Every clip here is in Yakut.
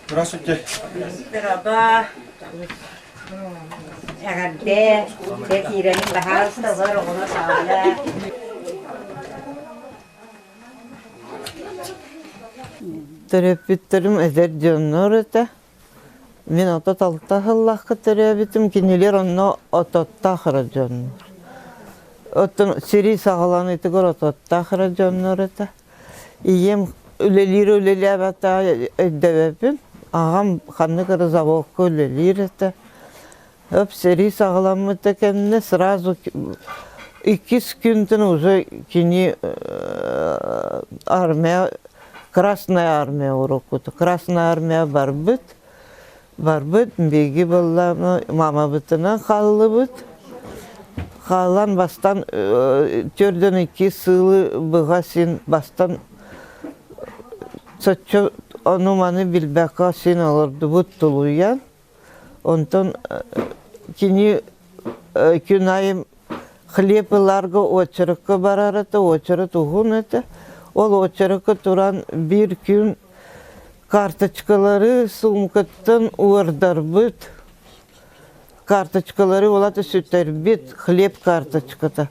Здравствуйте. Дороба. Эҕэрдэ. Дьэ киирэн баһаалыста олор оҕолор саҕалар. Төрөппүттэрим эдэр дьоннор этэ. Мин 36 сыллаахха төрөөбүтүм, кинилэр онно ототтоох эрэ дьоннор. Оттон сэрии саҕаланыытыгар ототтоох эрэ дьоннор этэ. Ийэм үлэлиир үлэлээбэтэҕэ өйдөбөппүн. Аҕам ханнык эрэ заводка үлэлиир этэ. Өп сэрии саҕаламмыта кэннэ сразу иккис күнтэн уже кини армия Красная армия уруккута Красная армия барбыт барбыт биһиги буолла мамабытынан хааллыбыт хаалан бастан төрдөн икки сылы быһа син бастан соччо ону-маны билбэккэ син олордубут тулуйан Онтон кини күн аайы хлеб ыларга уочаракка барар этэ, уочарат уһун этэ. Ол уочаракка туран биир күн карточкалары суумкаттан уордарбыт. Карточкалары улата сүтэрбит, хлеб карточката.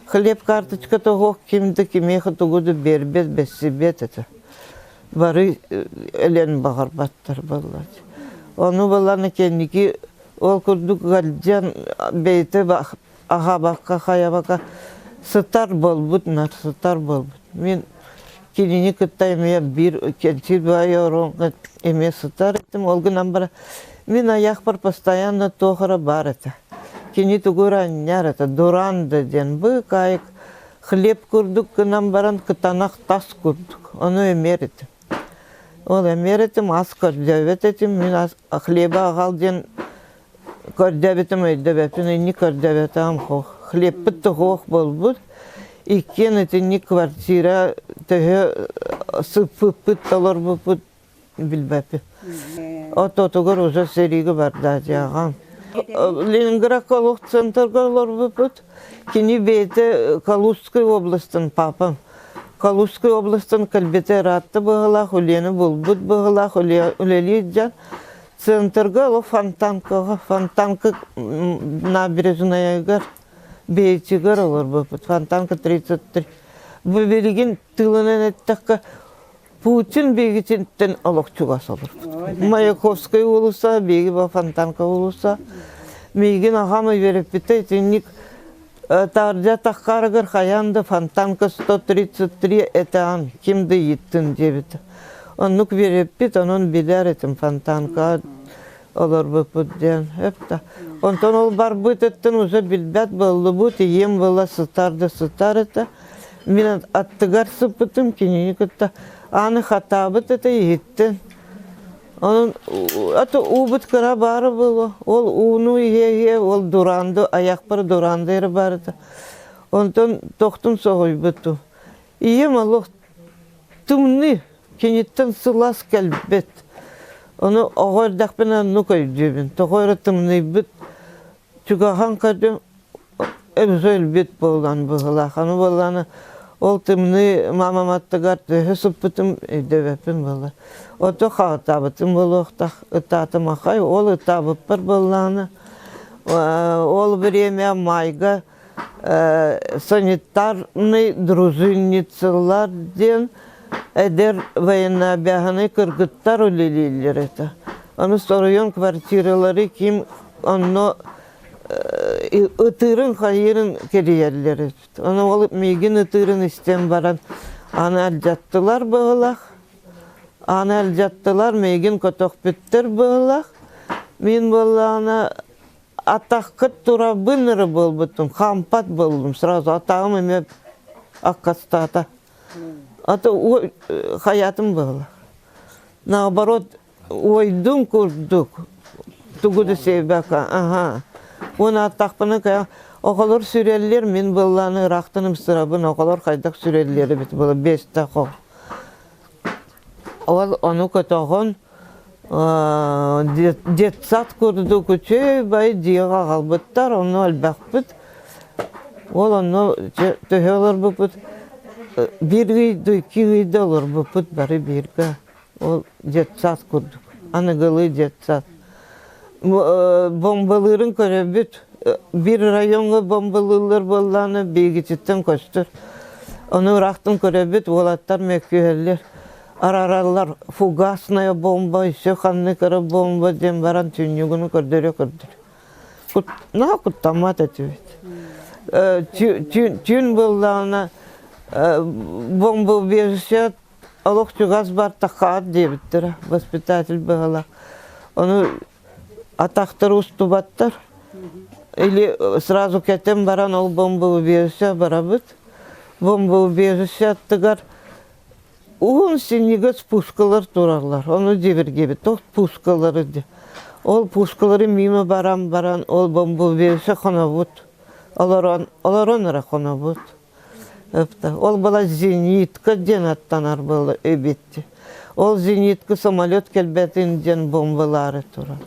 Хлеб карточката оһох ким да кимиэхэ тугу да биэрбэт, бэссибэт этэ. бары өлөн баҕарбаттар буоллар. Ону булан кэнники ол курдук ыалдьан бэйэтэ аһаабакка хайабакка сытар буолбут нар сытар буолбут. Мин кинини кытта эмиэ биир кэнсиир баайы ороҥҥо эмиэ сытар этим. Ол гынан баран мин айахпар постоянно туох эрэ баар этэ. Кини тугу эрэ анньар этэ, дуранда диэн быыкаайык Хлеб курдук гынан баран кытанах тас курдук. Ону эмиэр этим. Ол эмиэр этим, ас көрдөөбөт этим. Мин ас хлеба аҕал диэн көрдөөбүтүм өйдөбөппүн. Инник көрдөөбөтөҕүм хоох. Хлебпыт да хоох буолбут. Иккиэн итинник квартира төһө сыппыппыт, толорбуппут билбэппин. Ортотугар уже сэриигэ барда дьаҕам. Ленинградка олох центрга олорбуппут. Кини бэйэтэ Калужскай областан папам. Калужскай областан кэлбитэ ыраатта быһыылаах, үлэни булбут быһыылаах, үлэлиир дьон. Центрга олох Фонтанкаҕа, Фонтанка набережнайыгар бэйэтигэр олорбуппут. Фонтанка 33. Бу билигин тылынан эттэххэ Путин биһигититтэн олох чугас олорбут. Маяковскай уулусса, биһиги бу Фонтанка уулусса. Миигин аҕам үөрэппитэ итинник таһырдьа таххаарыгар хайаан да Фонтанка 133 этэҕин ким да ыйыттын диэбит. Оннук үөрэппит, онон билэр этим Фонтанка олорбуппут диэн. Өп да. Онтон ол барбыт өттүн уже билбэт буоллубут, ийэм была сытар да сытар этэ. Мин аттыгар сыппытым кинини кытта ааны хатаабыт этэ иһиттэн. Онон аты уубут кыра баара буолуо. Ол ууну иһэ-иһэ ол дуранды айахпар дуранды эрэ баар этэ. Онтон тохтун соһуйбутум. Ийэм олох тымныы, киниттэн сылаас кэлбэт. Ону оҕо эрдэхпинэ оннук өйдүүбүн. Тоҕо эрэ тымныйбыт чугаһаан көрдүм Өбүгэ өлбүт буолан быһыылаах. Аны буоллаҕына ол тымныы маамам аттыгар төһө сыппытым өйдөөбөппүн буолла. Ото хаһытаабытым буолуохтаах ытаатым ахай. Ол ытаабыппар буоллаҕына ол время майга санитарный дружинницалар диэн эдэр военнообязанный кыргыттар үлэлииллэр этэ. Аны соруйан квартиралары ким онно ытыырын хайыырын кэрийэллэр эбит. Ону ол миигин ытыырын истэн баран аны алдьаттылар быһылах. Аны алдьаттылар, миигин көтөхпүттэр быһылах. Мин буоллаҕына атаххыт турабын эрэ буолбутум, хампат буоллум сразу атаҕым эмиэ аккастаата. Ата хайаатым быһылах. Наоборот Уойдун курдук тугу да сиэбэккэ аһаа уонна аттахпына кэ оҕолор сүрэллэр мин быллааны ыраахтан ымсырабын оҕолор хайдах сүрэллэр эбит буола биэстэх ол ону көтөҕөн детсад курдук үчүгэй бай дьиэҕэ аҕалбыттар онно элбэхпит ол онно төһө олорбуппут. Биир ый дуу, икки ыйда олорбуппут бары бииргэ. Ол детсад курдук. Аныгылыы детсад. Бомбалыырын көрөбүт. Биир райоҥҥа бомбалыыллар буоллаҕына биһигититтэн көстөр. Ону ыраахтан көрөбүт, уолаттар мөккүһэллэр. Арараллар фугасная бомба, еще ханнык эрэ бомба диэн баран түннүгүн көрдөрө-көрдөрө. Наһаа куттаммат этибит. Түүн буоллаҕына бомбоубежище олох чугас бар таххаат диэбиттэрэ воспитатель быһалаах. Ону атахтар устубаттар. Или сразу кэтэн баран ол бомбоубежище барабыт. Бомбоубежище аттыгар Уһун синньигэс пушкалар тураллар. Ону дьибиргиэбит. Ол пушкалары дии. Ол пушкалары мимо баран баран ол бомбоубежище хонобут. Олорон, олорон эрэ хонобут. Ол была зенитка диэн аттанар была эбит. Ол зенитка самолет кэлбэтин диэн бомбалаары турар.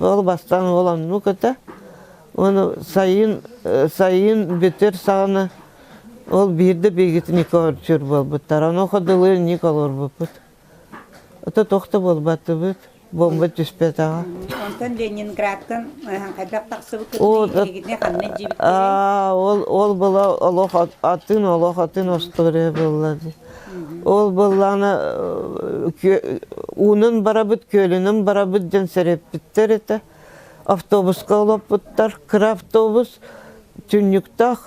Ол бастаан ол оннук этэ. Ону сайын сайын бүтэр саҕана ол биирдэ биһигитин икки буолбуттар. Ону ходылыы инник олорбуппут. Ото туох да буолбатыбыт. Бомба түспэтэҕэ. Онтон Ленинградтан хайдах тахсыбыккытый? Эһигини ханна илдьибиттэрэй? Ол ол была олох атын олох атын остуоруйа буолла дии. Ол буоллаҕына уунан барабыт, күөлүнэн барабыт диэн сэрэппиттэр этэ. Автобуска олоппуттар. Кыра автобус түннүктээх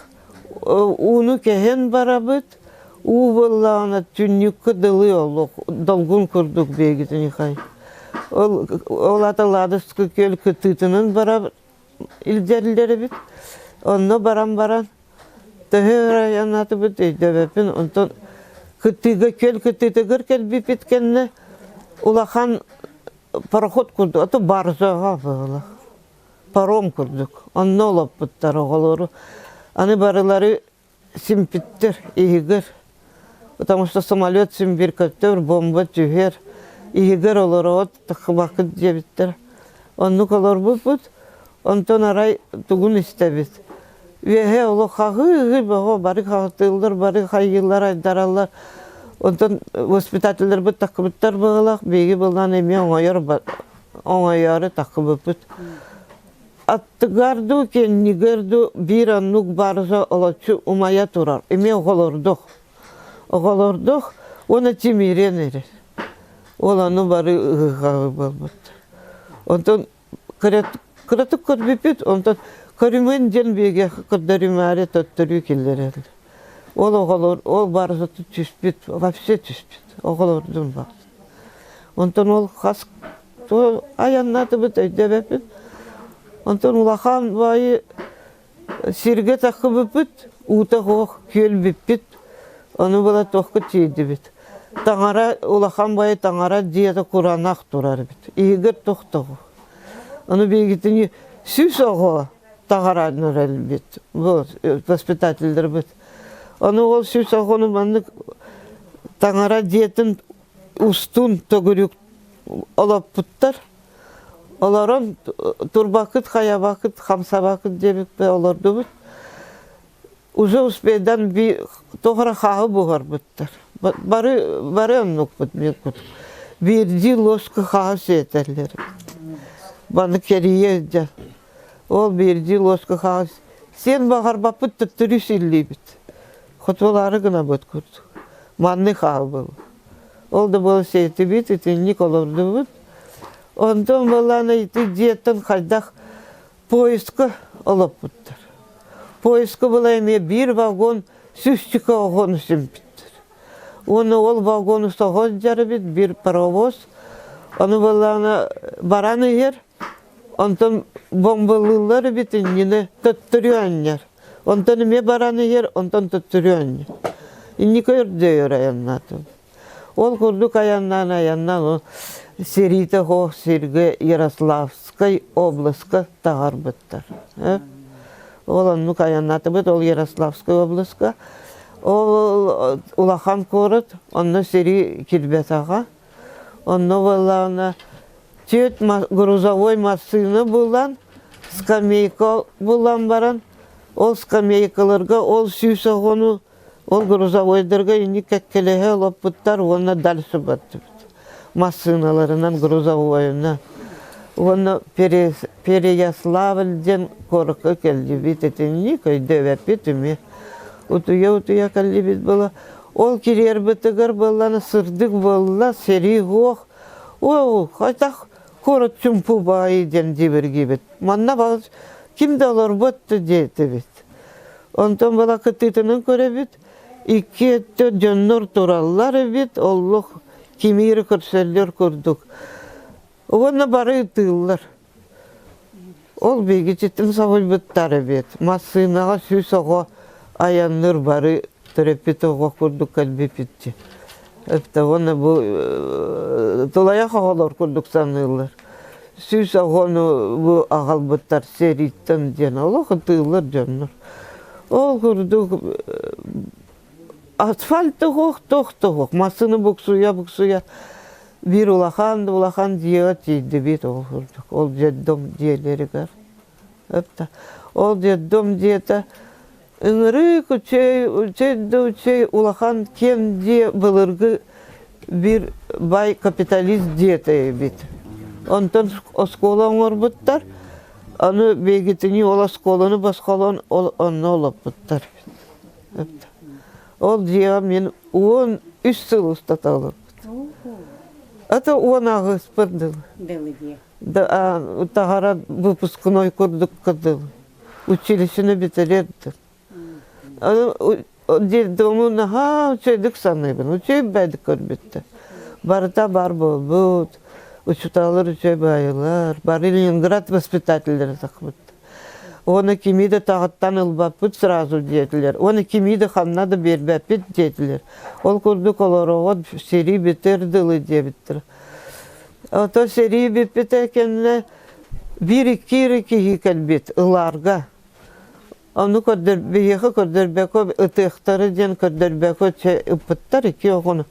ууну кэһэн барабыт. Уу буоллаҕына түннүккэ дылы олох долгун курдук биэгитинихай. Ол ол ата Ладожскай күөл кытыытынан барабыт илдьэллэр эбит. Онно баран баран Төһө өр айаннаатыбыт өйдөөбөппүн. Онтон кытыыга күөл кытыытыгар кэлбиппит кэннэ улахан пароход курдук, ото баржаҕа быһыылаах, паром курдук. Онно олоппуттар оҕолору. Аны барылары симпиттэр иһигэр. Потому что самолет син биир көтөр, бомба түһэр. Иһигэр олороот тахыбаккыт диэбиттэр. Оннук олорбуппут. Онтон арай тугун истэбит. Үөһэ олох хаһыы-ыһыы бөҕө, бары хаһытыыллар, бары хайыыллар, айдараллар. Онтон воспитателлэрбит таххыбыттар быһыылаах, биһиги былаан эмиэ оҥойор оҥойоору таххыбыппыт. Аттыгар дуу, кэннигэр дуу биир оннук баржа олоччу умайа турар. Эмиэ оҕолордух. Оҕолордух уонна тимириэн эрэр. Ол ону бары ыһыы-хаһыы буолбут. Онтон Кыратык көрбүппүт, онтон көрүмэн диэн биһиги көрдөрүмээри төттөрүү киллэрэллэр. Ол оҕолор, ол барыта түспүт, вообще түспүт, оҕолордун барыта. Онтон ол хас айаннаатыбыт өйдөөбөппүт. Онтон улахан баайы Сиргэ таххыбыппыт, уута суох күөлбүппүт, ону була туохка тиийдибит. Таҥара улахан баайы таҥара дьиэтэ кураанах турар эбит. Иһигэр тохтоҕу. Ону биһигитини сүүс оҕо таҥаранар элбит. Вот, воспитателлэрбит. Ону ол сүүс оҕону маннык таҥара дьиэтин устун төгүрүк олоппуттар. Олорон турбакыт, хайабакыт, хамсабакыт диэбиппэ олордубут. Уже успейдан би тоҕо хааһы буһарбыттар. Бары бары оннукпут мин курдук. Биирдии ложка хааһы сиэтэллэр. Баны кэрийэ дьэ. Ол биирдии ложка хааһы сиэн баҕарбаппыт төттөрү силлиибит. Хотуолаары гынабыт курдук. Маннык хааһы был. Ол да буола сиэтибит, итинник олордубут. Онтон буоллаана ити дьиэттэн хайдах поездка олоппуттар. Поездка была эмиэ биир вагон сүүсчүкэ оҕону симпиттэр. Уонна ол вагону соһон дьарыбит биир паровоз. Ону буоллаана баран иһэр, онтон бомбалыыллар эбит иннинэ төттөрү анньар. Онтон эмиэ баран иһэр, онтон төттөрү анньар. Инники өрдөйөр айаннаатым. Ол курдук айаннаан айаннаан ол сэриитэ суох сиргэ Ярославскай областка таһаарбыттар. Ол оннук айаннаатыбыт ол Ярославскай областка. Ол улахан куорат, онно сэрии кирбэтэҕэ. Онно буоллаҕына түөрт грузовой массыына булан, скамейка булан баран, ол скамейкаларга ол 100 оҕону. Ол грузовойдарга инник кэккэлэһэ олоппуттар уонна дальше бардыбыт. Массыыналарынан грузовойунан. Уонна Переяславль диэн куоракка кэллибит итинник өйдөөбөппүт эмиэ. Утуйа-утуйа кэллибит буола. Ол кириэрбитигэр буоллана сырдык буолла, сэрии суох. Оо, хайдах куорат чумпу баайы диэн дьиибэргиибит. Манна балыс ким да олорбот диэтибит. Онтон была кытыытынан көрөбүт, икки өттө дьоннор тураллар эбит, оллух кимири көрсөллөр курдук. Уонна бары ытыыллар. Ол биһиги соһуйбуттар эбит. Массыынаҕа 100 оҕо айанныыр бары төрөппүт оҕо курдук кэлбиппит. Это уонна бу тулайах оҕолор курдук саныыллар. 100 оҕону бу аҕалбыттар сэрииттэн диэн олох ытыыллар дьоннор. Ол курдук асфальт туһуох, туох туһуох, массыына буксуйа-буксуйа биир улахан да улахан дьиэҕэ тиийдибит ол курдук. Ол детдом дьиэлэригэр. Эптэ. Ол детдом дьиэтэ ыҥырыы үчүгэй, үчүгэй да үчүгэй улахан киэҥ дьиэ былыргы биир бай капиталист дьиэтэ эбит. Онтон оскуола оҥорбуттар, аны биһигитини ол оскуоланы босхолоон ол онно олоппуттар эбит. Ол дьиэҕэ мин 13 сыл устата олорбут. Это 18-пар дылы. Дылы дьиэ. Таһара выпускной курдук дылы. Училищены бүтэрэрдим. Детдому наһаа үчүгэйдик саныыбын. Үчүгэй бэйдик көрбүттэр. Барыта бар буолбут. Учуталлар үчүгэй баайылар. Бары Ленинград воспитателлэрэ тахпыт. Оны кими да таҕыттан ылбаппыт сразу диэтилэр. Оны кими да ханна да биэрбэппит диэтилэр. Ол курдук олороҕут сэрии бүтэр дылы диэбиттэр. Ото сэрии бүппүтэ кэннэ биир-икки эрэ киһи кэлбит ылаарга. Ону көрдөр, биһиэхэ көрдөрбөккө ытыахтара диэн көрдөрбөккө чэ ыппыттар икки оҕону.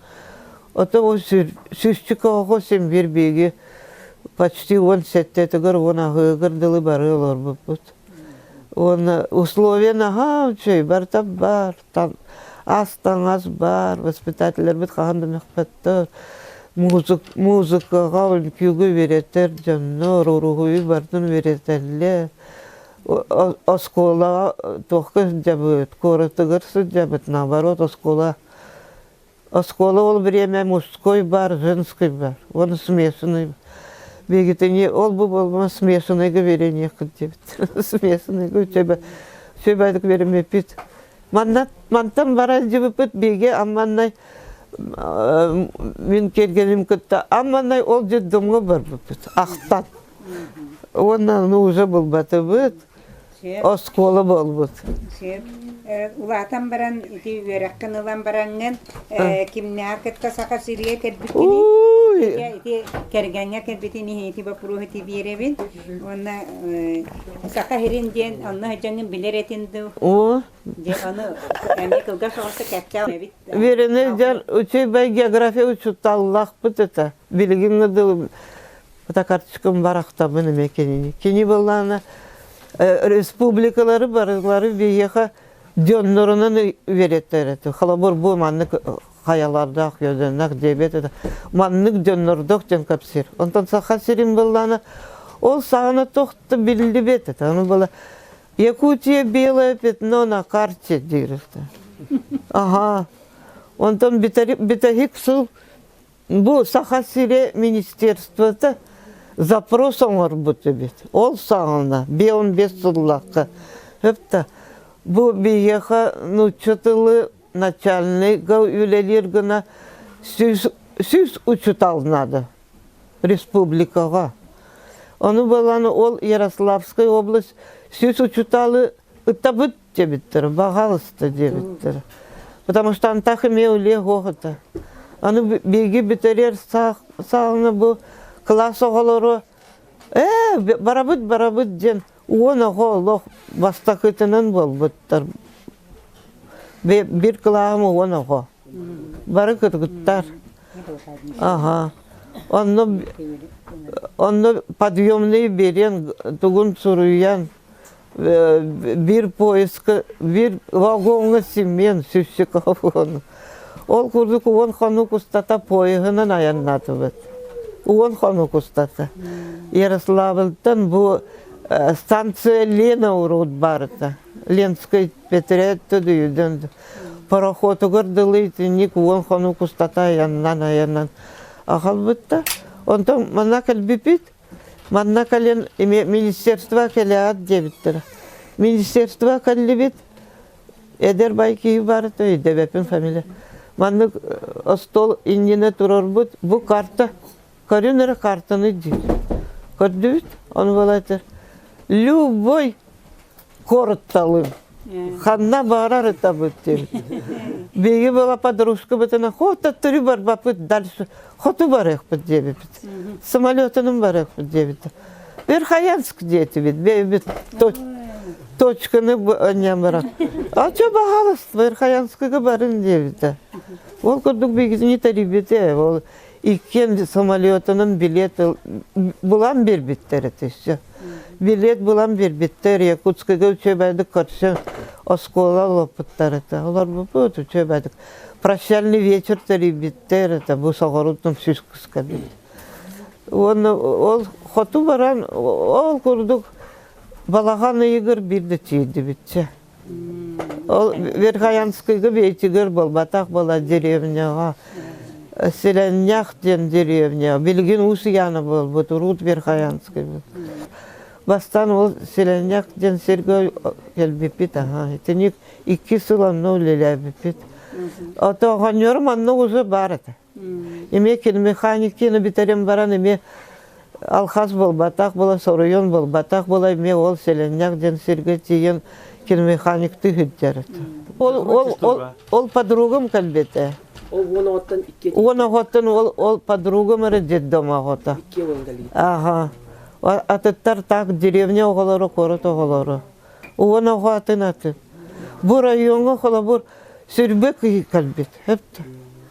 Ото ол сүүсчүкэ оҕо син биир биһиги почти 17-тигэр, 18-гар дылы бары олорбуппут. Уонна условия наһаа үчүгэй, барыта баар, ас таҥас баар, воспитателлэрбит хаһан да мөхпөттөр. Музыкаҕа, үҥкүүгэ үөрэтэр дьоннор, уруһуйу барытын үөрэтэллэр. Оскуолаҕа туохха сылдьабыт, куоратыгар сылдьабыт, наоборот, оскуола Оскуола ол бириэмэ мужской бар, женский бар, уонна смешанный. Биһигитини ол-бу буолбама смешанныйга биэриэниэххит диэбит. Смешанныйга үчүгэй үчүгэйдик биэриммиппит. Манна мантан баран дьыбыппыт биһиги амманнай мин кэргэним кытта амманнай ол детдомҥа барбыппыт ахтан. Уонна ну уже булбатыбыт. Оскуола буолбут. Сөп. Улаатан баран ити үөрэххин ылан бараҥҥын кимнээх кытта Саха сиригэр кэлбиккиний? Ити кэргэҥҥэ кэлбитин иһин ити боппуруоһу ити биэрэбин. Уонна Саха сирин диэн онно сылдьаҥҥын билэр этин дуу? Оо. Дьэ ону эмиэ кылгас соҕустук кэпсээ эбит. Үөрэнэр дьон үчүгэй география учууталлаахпыт этэ. Билигин дылы карточкам барахтабын эмиэ кинини. Кини былаана республикалары барылары биһиэхэ дьоннорунан үөрэттэр этэ. Холобур, бу маннык хайалардаах, үөдэннэх диэбэт этэ. Маннык дьоннордоох диэн кэпсиир. Онтон Саха сирин былаана ол саҕана туох да биллибэт этэ. Ону была Якутия белое пятно на карте диир этэ. Ага. Онтон бүтэһик сыл Бу Саха сирэ министерствота запрос оҥорбут эбит. Ол саҕана 5-15 сыллаахха өптө бу биһиэхэ нуучча тылы начальныйга үлэлиир гына 100 учутал надо республикаҕа. Ону баланы ол Ярославская область 100 учуталы ыттабыт диэбиттэр, баҕалыста диэбиттэр. Потому что антах эмиэ үлэ суох этэ. Аны биһиги бүтэрэр саҕана бу кылаас оҕолоро ээ барабыт барабыт диэн 10 оҕо олох бастакытынан буолбуттар. Биир кылааһым 10 оҕо. Бары кыргыттар. Ага. Онно онно подъемный биэриэн тугун суруйан. Биир поезка, биир вагоҥҥа симмиэн сүүсчэкэ вагон. Ол курдук уон хонук устата поеһынан айаннаатыбыт. Уон хонук устата. Ярославльтан бу станция Лена урут баарыта. Ленскэй Петрет төдүйүдэн пароходугар дылы итинник уон хонук устата айаннан айаннан аҕалбытта. Онтон манна кэлбиппит Манна кэлин министерство кэлээт диэбиттэрэ. Министерство кэллибит, эдэр бай киһи барыта өйдөбөппүн фамилия. Маннык остуол иннинэ турарбыт бу карта, көрүн эрэ картаны диир. Көрдүбүт, ону буолаатар любой куоратталыым. Ханна баарар ытабыт диэбит. Биһиги была подружкабытына хототтөрү барбаппыт дальше хоту барыахпыт диэбиппит. Самолетунан барыахпыт диэбит. Верхоянск диэтибит. Бэйбит точканы анньан баран. А чё баһаалыст Верхоянскыга барын диэбитэ. Ол курдук биһигини тэрийбитэ. Ол иккиэн самолетунан билет булан биэрбиттэр этэ все. Билет булан биэрбиттэр, Якутскайга үчүгэйдик көрсөн оскуола олоппуттар этэ. Олорбуппут үчүгэйдик. Прощальный вечер тэрийбиттэр этэ, бу соҕурууттан сүүс кыска бит. Уонна ол хоту баран ол курдук балаҕан ыйыгар биирдэ тиийдибитчэ. Ол Верхоянскайга бэйэтигэр буолбатах буола деревняҕа. Селеннях диэн деревня. Билигин Уус-Яна буолбут, урут Верхоянскай. Бастаан ол Селеннях диэн сиргэ кэлбиппит, аха. Итинник икки сыл онно үлэлээбиппит. Ото оҕонньорум онно уже баар этэ. Эмиэ киномеханиканы бүтэрэн баран эмиэ алхас буолбатах була, соруйан буолбатах була эмиэ ол Селеннях диэн сиргэ тиийэн киномеханиктыы сылдьар этэ. Ол, ол, ол, ол подругам кэлбитэ. Ол уон оҕоттон икки Уон оҕоттон ол, ол подругам эрэ детдом оҕото. Икки уон кэлии. Ага. Атыттар так деревня оҕолоро, куорат оҕолоро. Уон оҕо атын атын. Бу райоҥҥа холобур сүрбэ киһи кэлбит.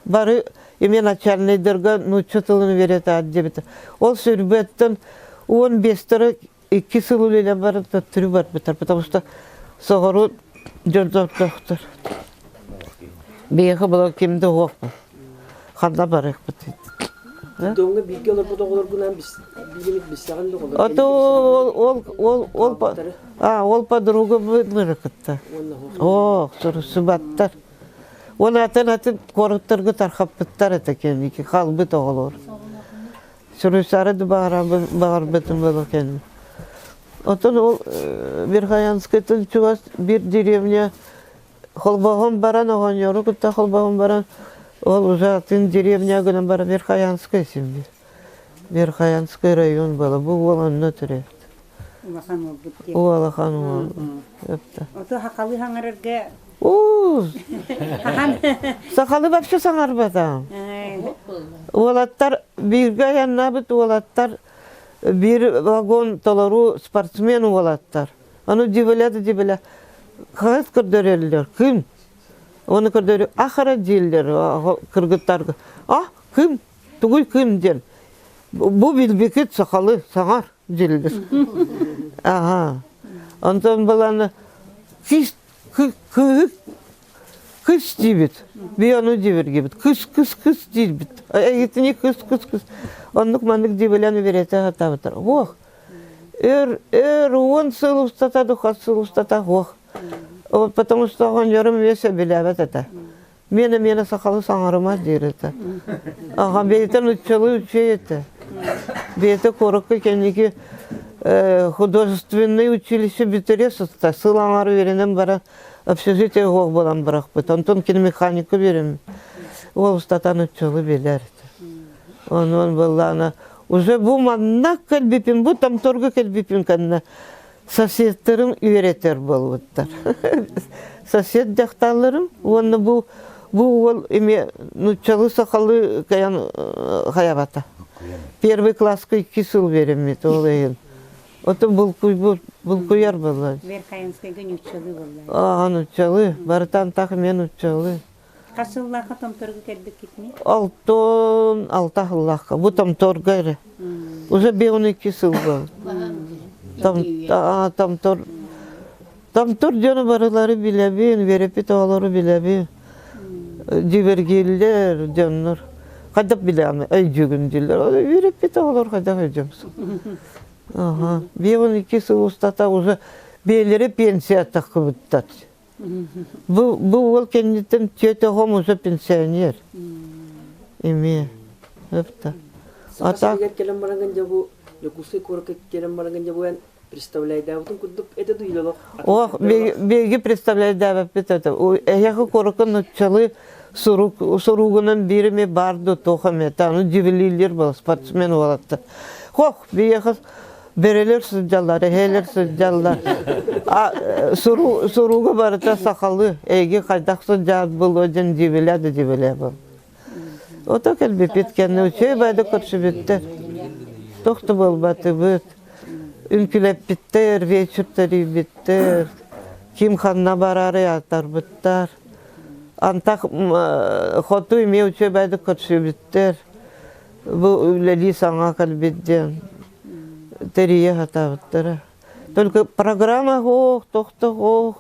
Бары именно начальнайдарга нуучча тылын үөрэтаат диэбитэ. Ол сүрбэттэн уон биэстэрэ икки сыл үлэлээн баран төттөрү барбыттар, потому что соҕуруу дьон тохтор. Биһиэхэ була ким да уохпут. Ханна барыахпыт Дьоҥҥо бииргэ олорбут оҕолоргунаан биир эмит билсэҕин да оҕолор Ото ол ол ол ол а ол подруга быдлары кытта. О, сурусубаттар. Ол атын атын куораттарга тархаппыттар этэ кэнники хаалбыт оҕолор. Суруйсаары да баҕарбытым буолуо кэннэ. Оттон ол Верхоянскайтан чугас биир деревня холбоһон баран, оҕонньору кытта холбоһон баран, ол уже атын деревня гынан баран Верхоянскай син Верхоянскай район была. Бу уол онно төрөөбүт. Улахан уолбут диэн. Улахан уол. Ото хахалы хаҥарарга Уу, хахан сахалы вообще саҥарбатам. Уолаттар бииргэ айаннаабыт уолаттар биир вагон толору спортсмен уолаттар. Ону дибилэ да дибилэ хаһыс көрдөрөллөр кым Оны көрдөрү ахара дииллэр кыргыттарга. А кым тугуй кым диэн. Бу билбикит сахалы саҥар дииллэр. Аха. Онтон баланы кис кыыс кыс диибит. Би ону диибиргибит. Кыс кыс кыс диирбит. Эйитини кыс кыс кыс. Оннук маннык дибилэн үөрэтэ сатаабыттар. Ох, өр өр уон сыл устата хас сыл устата ох. Потому что оҕонньорум үөсэ билээбэт этэ. Миэнэ миэнэ сахалы саҥарыма диир этэ. Аҕам бэйэтэ нуччалыы үчүгэй этэ. Бэйэтэ куоракка кэнники художественнай училище бүтэрэ сыста. Сыл аҥаар үөрэнэн баран общежитие суох буолан бырахпыт. Онтон кини механика үөрэммит. Ол устата нуччалыы билэр этэ. Онон былаана уже бу манна кэлбиппин, бу Томторго кэлбиппин кэннэ соседтарым үөрэтэр буолбуттар. Сосед дьахталларым уонна бу бу уол эмиэ нууччалыы сахалыы кайан хайабата. Первый класска икки сыл үөрэммит ол иһин. Ото булкуйбут булкуйар буолла. Верхоянскайга нууччалыы буолла. Аа нууччалыы, барытан так эмиэ нууччалыы. Хас сыллаахха Томторго кэлбиккитиний? Алтон алта сыллаахха. Бу Томторго эрэ. Уже 12 сыл был. Том, Томтор. Томтор дьону барылары билэбин, үөрэппит оҕолору билэбин. Дьүбэргииллэр дьоннор. Хайдах билэҕин өйдүүгүн дииллэр. Үөрэппит оҕолор хайдах өйдүөм Ага. 52 сыл устата уже бэйэлэрэ пенсия таххыбыттар. Бу, бу уол кэнниттэн тетя оҕом уже пенсионер. Эмиэ. Өпта. Саха сиригэр кэлэн бараҥҥын дьэ бу Дьокуускай куоракка кэлэн бараҥҥын дьэ бу эн представляйдаабытын курдук это дуйлолох. Ох, биһиги представляйдаабаппыт это. Эһиэхэ куоракка нуччалыы сурук суругунан биир эмэ баар да туох эмэ аны дьүбүлүүллэр буол спортсмен уолаттар. Хох, биһиэхэ бөрөлөр сылдьаллар, эһээлэр сылдьаллар. А суру суруга барыта сахалыы. Эйги хайдах сылдьаат буолуо диэн дьүбүлээ да дьүбүлээ буол. Ото кэлбиппит кэннэ үчүгэй баайда көрсүбүттэр. Туох да буолбатыбыт. Үҥкүлэппиттэр, вечер тэрийбиттэр. Ким ханна барары атарбыттар. Антах хоту эмиэ үчүгэй баайда көрсүбүттэр. Бу үлэлии саҥа кэлбит диэн тэрийэ сатаабыттара. Только программа ох, тохтох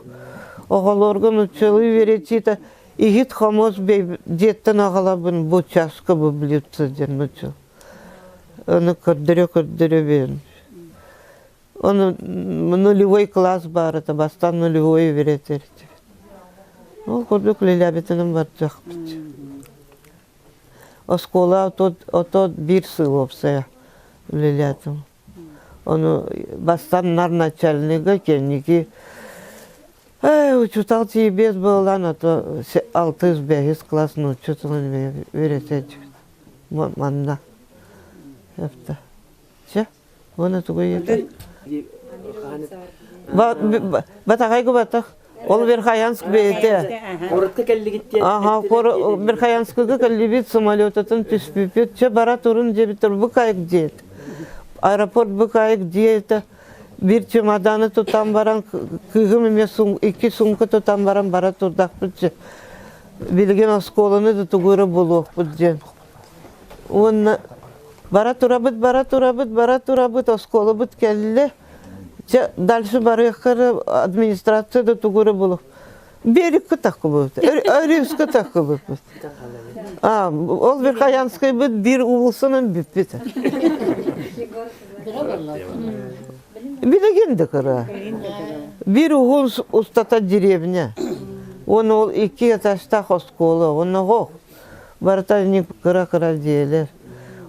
оҕолорго нуччалыы үөрэтиитэ иһит хомус дьиэттэн аҕалабын бу чашка бу блюдце диэн нучча. Ону көрдөрө-көрдөрөбүн. Ону нулевой класс баар этэ, бастаан нулевой үөрэтэр этибит. Ол курдук үлэлээбитинэн барчахпыт. Оскуола ото биир сыл уопсайа үлэлээтим. Ону бастаан нар начальнига кэнники учуутал тиийбэт буолан ото алтыс бэһис класс нуучча тылын үөрэтээччибит манна эпта чэ уонна тугу ийэтэ Батаҕайга батах Ол Верхоянск бэйэтэ. Куоратка кэллигит диэн. Аха, Верхоянскыга кэллибит, самолетатын түспүппүт. Чэ бара турун диэбиттэр, бу кайык диэт. Аэропорт бу кайык диэтэ. Бир чемоданы тутан баран, кыыһым эмиэ икки сумка тутан баран бара турдахпыт. Билигин оскуоланы да тугу эрэ булуохпут диэн. Уонна бара турабыт, бара турабыт, бара турабыт, оскуолабыт кэллэ. Чэ, дальше барыахха эрэ администрация да тугу эрэ булуох. Береккэ таххыбыт, Өрүскэ таххыбыппыт. А, ол Верхоянскайбыт биир уулуссанан бүппүт. Билигин да кыра. Биир уһун устата деревня. Уонна ол икки этажтаах оскуола, уонна оһох. Барыта кыра-кыра дьиэлэр.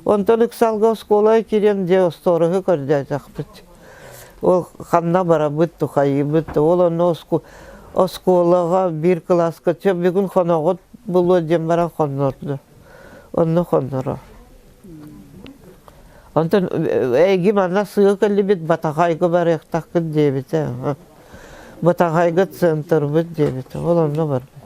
Онтон ыксалга оскуола киирэн дьэ остуоруһу көрдөөтөхпүт. Ол ханна барабыт, тухайыбыт, ол онно оскуолаҕа биир кылааска чэ бүгүн хоноҕут булуо диэн баран хоннорду. Онно хонноро. Онтон эйги манна сыа кэллибит Батаҕайга барыахтаххыт диэбитэ. Батаҕайга центрбыт диэбитэ. Ол онно барбыт.